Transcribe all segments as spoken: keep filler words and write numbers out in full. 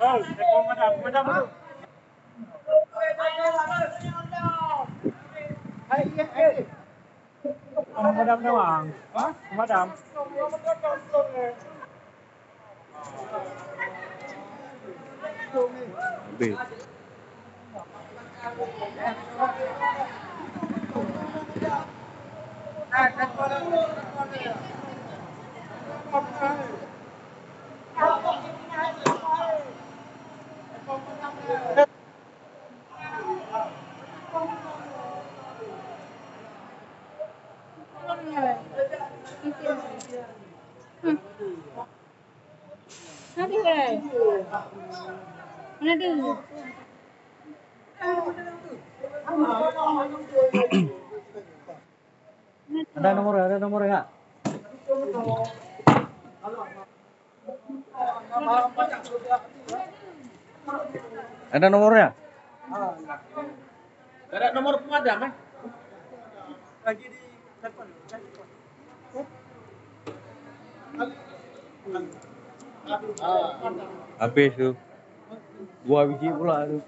Madam, madam dulu. Hai, iya, iya. Madam doang. Hah? Madam. Habis. Ada nomor, ada nomor enggak? Ada nomornya? Ada nomor pemadam, eh? Lagi di telepon. Habis tu. Dua biji pula tu.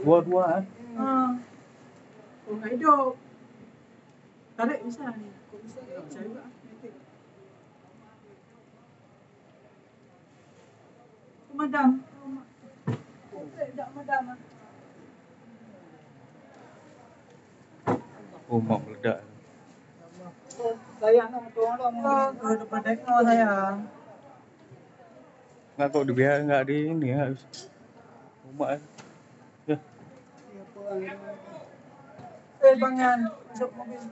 Dua-dua, eh? Tarik bisa ni. Bisa juga. Madam. Dak madam. Oh, mak meledak. Sayang nak betul lah. Oh, tu depan tengok sayang. Enggak kok dibiar enggak di ini ya. Umak. Ya. Eh, bangan masuk mobil.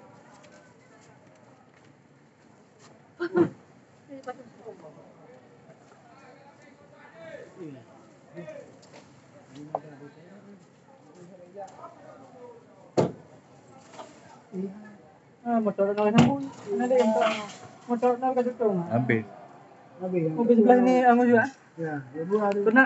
Ah, motor nol sambung. Mana dia? Motor nol ka tutong. Habis. Habis. Mobil sebelah ni, ah, Mus, ah. Ya, ya, buat. Kena.